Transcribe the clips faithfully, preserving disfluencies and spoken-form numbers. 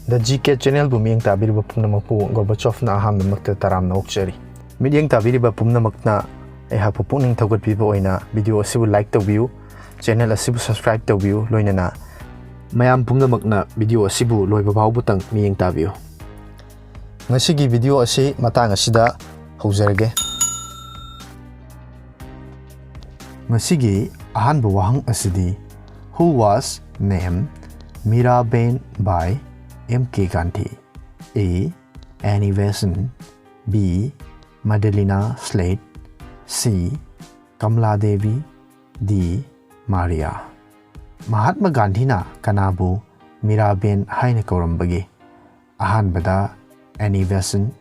The G K Channelꯕꯨ ꯃꯤꯠꯌꯦꯡ ꯇꯥꯕꯤꯔꯤꯕ ꯄꯨꯝꯅꯃꯛꯄꯨ ꯒꯣꯔꯕꯥꯆꯣꯐꯅ ꯑꯍꯥꯟꯕꯃꯛꯇ ꯇꯔꯥꯝꯅ ꯑꯣꯛꯆꯔꯤ꯫ ꯃꯤꯠꯌꯦꯡ ꯇꯥꯕꯤꯔꯤꯕ ꯄꯨꯝꯅꯃꯛꯅ ꯑꯩꯍꯥꯛꯄꯨ ꯄꯨꯛꯅꯤꯡ ꯊꯧꯒꯠꯄꯤꯕ ꯑꯣꯏꯅ video ꯑꯁꯤꯕꯨ like ꯇꯧꯕꯤꯌꯨ, channel ꯑꯁꯤꯕꯨ subscribe ꯇꯧꯕꯤꯌꯨ, ꯂꯣꯏꯅꯅ ꯃꯌꯥꯝ ꯄꯨꯝꯅꯃꯛꯅ video ꯑꯁꯤꯕꯨ ꯂꯣꯏꯕ ꯐꯥꯎꯕꯇꯪ ꯃꯤꯠꯌꯦꯡ ꯇꯥꯕꯤꯌꯨ꯫ ꯉꯁꯤꯒꯤ video ꯑꯁꯤ ꯃꯇꯥꯡ ꯑꯁꯤꯗ ꯍꯧꯖꯔꯒꯦ꯫ ꯉꯁꯤꯒꯤ ꯑꯍꯥꯟꯕ ꯋꯥꯍꯪ ꯑꯁꯤꯗꯤ, Who was named Mirabegin by M K Gandhi? A. Annie Besant. B. Madelina Slate. C. Kamala Devi. D. Maria. Mahatma ꯒꯥꯟꯙꯤꯅ ꯀꯅꯥꯕꯨ ꯃꯤꯔꯥꯕꯦꯟ ꯍꯥꯏꯅ ꯀꯧꯔꯝꯕꯒꯦ? ꯑꯍꯥꯟꯕꯗ ꯑꯦꯅꯤ ꯕꯦꯁꯟ,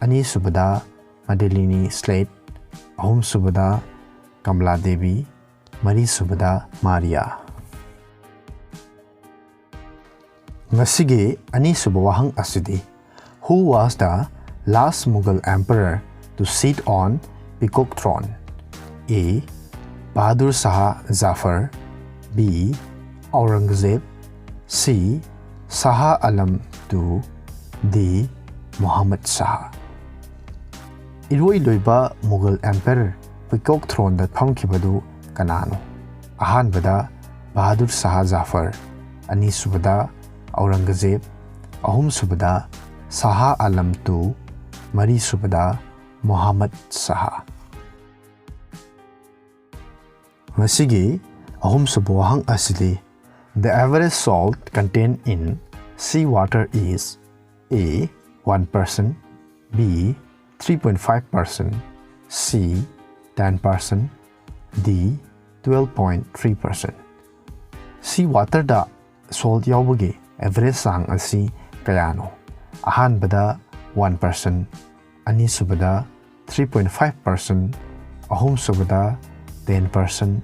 ꯑꯅꯤꯁꯨꯕꯗ ꯃꯗꯦꯂꯤꯅꯤ ꯁ꯭ꯂꯦꯠ, ꯑꯍꯨꯝꯁꯨꯕꯗ ꯀꯃꯂꯥ ꯗꯦꯕꯤ, ꯃꯔꯤꯁꯨꯕꯗ ꯃꯥꯔꯤꯌꯥ꯫ ꯉꯁꯤꯒꯤ ꯑꯅꯤꯁꯨꯕ ꯋꯥꯍꯪ ꯑꯁꯤꯗꯤ, Who was the last Mughal emperor to sit on peacock throne? A. Bahadur Shah Zafar. B. Aurangzeb. C. Shah Alam two. D. Muhammad Shah. ꯏꯔꯣꯏ ꯂꯣꯏꯕ ꯃꯨꯒꯜ ꯑꯦꯝꯄꯦꯔꯔ ꯄꯤꯀꯣꯛ ꯊ꯭ꯔꯣꯟꯗ ꯐꯝꯈꯤꯕꯗꯨ ꯀꯅꯥꯅꯣ? ꯑꯍꯥꯟꯕꯗ ꯕꯍꯥꯗꯨꯔ ꯁꯥꯍ ꯖꯥꯐꯔ, ꯑꯅꯤꯁꯨꯕꯗ ꯑꯧꯔꯪꯒꯖꯦꯕ, ꯑꯍꯨꯝꯁꯨꯕꯗ ꯁꯥꯍ ꯑꯥꯂꯝ ꯇꯨ, ꯃꯔꯤꯁꯨꯕꯗ ꯃꯨꯍꯝꯃꯗ ꯁꯥꯍ꯫ ꯉꯁꯤꯒꯤ ꯑꯍꯨꯝꯁꯨꯕ ꯋꯥꯍꯪ ꯑꯁꯤꯗꯤ, The average salt contained in sea water is A. one percent, B. three point five percent, C. ten percent, D. twelve point three percent. Sea waterꯗ salt ꯌꯥꯎꯕꯒꯤ average ꯆꯥꯡ ꯑꯁꯤ ꯀꯌꯥꯅꯣ? ꯑꯍꯥꯟꯕꯗ one percent, ꯑꯅꯤꯁꯨꯕꯗ three point five percent, ꯑꯍꯨꯝꯁꯨꯕꯗ ten percent,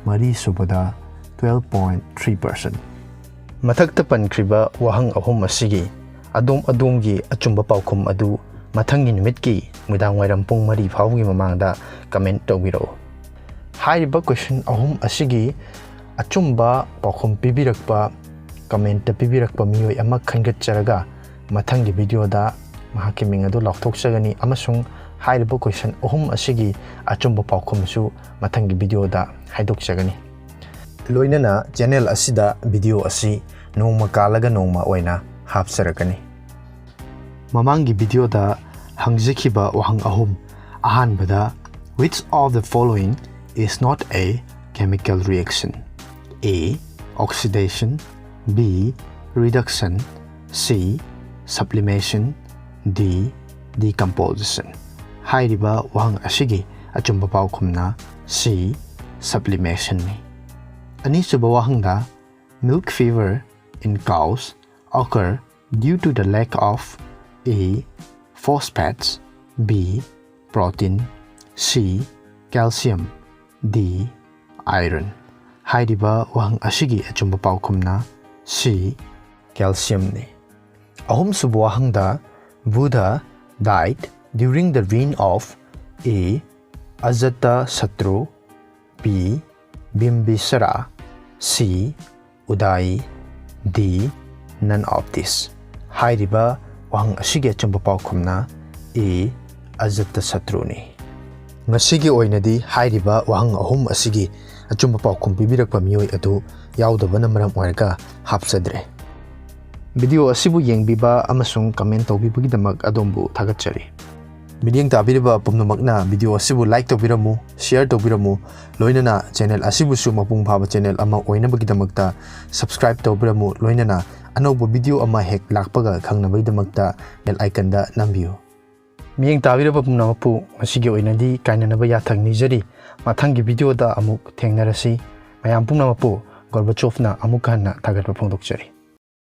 ꯃꯔꯤꯁꯨꯕꯗ twelve point three percent꯫ ꯃꯊꯛꯇ ꯄꯟꯈ꯭ꯔꯤꯕ ꯋꯥꯍꯪ ꯑꯍꯨꯝ ꯑꯁꯤꯒꯤ ꯑꯗꯣꯝ ꯑꯗꯣꯝꯒꯤ ꯑꯆꯨꯝꯕ ꯄꯥꯎꯈꯨꯝ ꯑꯗꯨ ꯃꯊꯪꯒꯤ ꯅꯨꯃꯤꯠꯀꯤ ꯅꯨꯃꯤꯗꯥꯡ ꯋꯥꯏꯔꯝ ꯄꯨꯡ ꯃꯔꯤ ꯐꯥꯎꯕꯒꯤ ꯃꯃꯥꯡꯗ comment ꯇꯧꯕꯤꯔꯛꯎ꯫ ꯍꯥꯏꯔꯤꯕ question ꯑꯍꯨꯝ ꯑꯁꯤꯒꯤ ꯑꯆꯨꯝꯕ ꯄꯥꯎꯈꯨꯝ ꯄꯤꯕꯤꯔꯛꯄ ꯀꯃꯦꯟꯇ ꯄꯤꯕꯤꯔꯛꯄ ꯃꯤꯑꯣꯏ ꯑꯃ ꯈꯟꯒꯠꯆꯔꯒ ꯃꯊꯪꯒꯤ ꯚꯤꯗꯤꯑꯣꯗ ꯃꯍꯥꯛꯀꯤ ꯃꯤꯡ ꯑꯗꯨ ꯂꯥꯎꯊꯣꯛꯆꯒꯅꯤ ꯑꯃꯁꯨꯡ ꯍꯥꯏꯔꯤꯕ ꯀꯣꯏꯁꯟ ꯑꯍꯨꯝ ꯑꯁꯤꯒꯤ ꯑꯆꯨꯝꯕ ꯄꯥꯎꯈꯨꯝꯁꯨ ꯃꯊꯪꯒꯤ ꯚꯤꯗꯤꯑꯣꯗ ꯍꯥꯏꯗꯣꯛꯆꯒꯅꯤ꯫ ꯂꯣꯏꯅꯅ ꯆꯦꯅꯦꯜ ꯑꯁꯤꯗ ꯚꯤꯗꯤꯑꯣ ꯑꯁꯤ ꯅꯣꯡꯃ ꯀꯥꯜꯂꯒ ꯅꯣꯡꯃ ꯑꯣꯏꯅ ꯍꯥꯞꯆꯔꯛꯀꯅꯤ꯫ ꯃꯃꯥꯡꯒꯤ ꯚꯤꯗꯤꯑꯣꯗ ꯍꯪꯖꯈꯤꯕ ꯋꯥꯍꯪ ꯑꯍꯨꯝ, ꯑꯍꯥꯟꯕꯗ, which of the following is not a chemical reaction? A, oxidation, B, reduction, C, sublimation, D, decomposition꯫ ꯍꯥꯏꯔꯤꯕ ꯋꯥꯍꯪ ꯑꯁꯤꯒꯤ ꯑꯆꯨꯝꯕ ꯄꯥꯎꯈꯨꯝꯅ C, sublimation ꯅꯤ꯫ ꯑꯅꯤꯁꯨꯕ ꯋꯥꯍꯪꯗ, milk fever in cows occur due to the lack of A, phosphates, B, protein, C, calcium, D, iron꯫ ꯍꯥꯏꯔꯤꯕ ꯋꯥꯍꯪ ꯑꯁꯤꯒꯤ ꯑꯆꯨꯝꯕ ꯄꯥꯎꯈꯨꯝꯅ C, calcium ꯅꯤ꯫ ꯑꯍꯨꯝꯁꯨꯕ ꯋꯥꯍꯪꯗ, Buddha died during the reign of A, Ajatasatru, B, Bimbisara, C, Udayi, D, none of this꯫ ꯍꯥꯏꯔꯤꯕ ꯋꯥꯍꯪ ꯑꯁꯤꯒꯤ ꯑꯆꯨꯝꯕ ꯄꯥꯎꯈꯨꯝꯅ A, Ajatasatru ꯅꯤ꯫ ꯉꯁꯤꯒꯤ ꯑꯣꯏꯅꯗꯤ ꯍꯥꯏꯔꯤꯕ ꯋꯥꯍꯪ ꯑꯍꯨꯝ ꯑꯁꯤꯒꯤ ꯑꯆꯨꯝꯕ ꯄꯥꯎꯈꯨꯝ ꯄꯤꯕꯤꯔꯛꯄ ꯃꯤꯑꯣꯏ ꯑꯗꯨ ꯌꯥꯎꯗꯕꯅ ꯃꯔꯝ ꯑꯣꯏꯔꯒ ꯍꯥꯞꯆꯗ꯭ꯔꯦ꯫ ꯚꯤꯗꯤꯑꯣ ꯑꯁꯤꯕꯨ ꯌꯦꯡꯕꯤꯕ ꯑꯃꯁꯨꯡ ꯀꯃꯦꯟ ꯇꯧꯕꯤꯕꯒꯤꯗꯃꯛ ꯑꯗꯣꯝꯕꯨ ꯊꯥꯒꯠꯆꯔꯤ꯫ ꯃꯤꯠꯌꯦꯡ ꯇꯥꯕꯤꯔꯤꯕ ꯄꯨꯝꯅꯃꯛꯅ ꯚꯤꯗꯤꯑꯣ ꯑꯁꯤꯕꯨ like ꯇꯧꯕꯤꯔꯝꯃꯨ, share ꯇꯧꯕꯤꯔꯝꯃꯨ, ꯂꯣꯏꯅꯅ ꯆꯦꯅꯦꯜ ꯑꯁꯤꯕꯨꯁꯨ ꯃꯄꯨꯡ ꯐꯥꯕ ꯆꯦꯅꯦꯜ ꯑꯃ ꯑꯣꯏꯅꯕꯒꯤꯗꯃꯛꯇ subscribe ꯇꯧꯕꯤꯔꯝꯃꯨ, ꯂꯣꯏꯅꯅ ꯑꯅꯧꯕ ꯚꯤꯗꯤꯑꯣ ꯑꯃ ꯍꯦꯛ ꯂꯥꯛꯄꯒ ꯈꯪꯅꯕꯒꯤꯗꯃꯛꯇ bell icon ꯗ ꯅꯝꯕꯤꯌꯨ꯫ ꯃꯤꯠꯌꯦꯡ ꯇꯥꯕꯤꯔꯕ ꯄꯨꯝꯅꯃꯛꯄꯨ ꯉꯁꯤꯒꯤ ꯑꯣꯏꯅꯗꯤ ꯀꯥꯏꯅꯅꯕ ꯌꯥꯊꯪ ꯅꯤꯖꯔꯤ꯫ ꯃꯊꯪꯒꯤ ꯚꯤꯗꯤꯑꯣꯗ ꯑꯃꯨꯛ ꯊꯦꯡꯅꯔꯁꯤ꯫ ꯃꯌꯥꯝ ꯄꯨꯝꯅꯃꯛꯄꯨ ꯒꯣꯔꯕꯥꯆꯣꯚꯅ ꯑꯃꯨꯛ ꯍꯟꯅ ꯊꯥꯒꯠꯄ ꯐꯣꯡꯗꯣꯛꯆꯔꯤ꯫